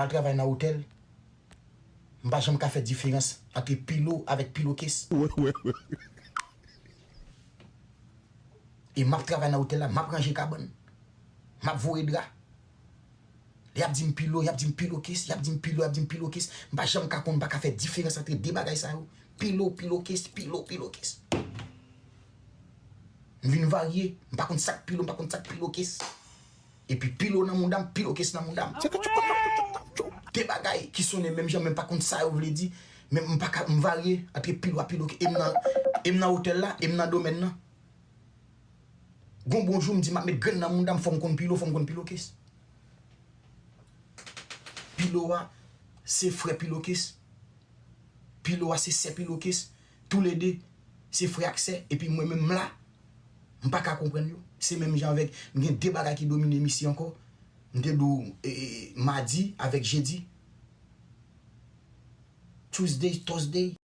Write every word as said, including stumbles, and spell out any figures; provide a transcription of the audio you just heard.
M al travay nan otèl, m pa janm ka fè diferans ant pilo avèk pilokes. E m ap travay nan otèl la, m ap ranje kabann, m ap voye dra. Y ap di m pilo, y ap di m pilokes, y ap di m pilo, y ap di m pilokes. M pa janm ka konn, m pa ka fè diferans ant de bagay sa yo. Pilo, pilokes, pilo, pilokes. M vin varye, m pa konn sa k pilo, m pa konn sa k pilokes. Epi pilo nan mouda m, pilokes nan mouda m. De bagay ki sonnen menm jan, men m pa konn sa yo vle di. Men m pa ka, m varye ant pilo a pilokes. E m nan, e m nan otèl la, e m nan domèn nan. Gon bon jou m di m ap met grenn nan mouda m, fò m konn pilo, fò m konn pilokes. Pilo a se frè pilokes. Pilo a se sè pilokes. Toulede se frè ak sè. Epi mwen menm m la, m pa ka konprann yo. Se menm jan avèk, m gen de bagay ki domine m isi ankò. M te di w, e, e, madi avèk jedi. Tuesday, Thursday.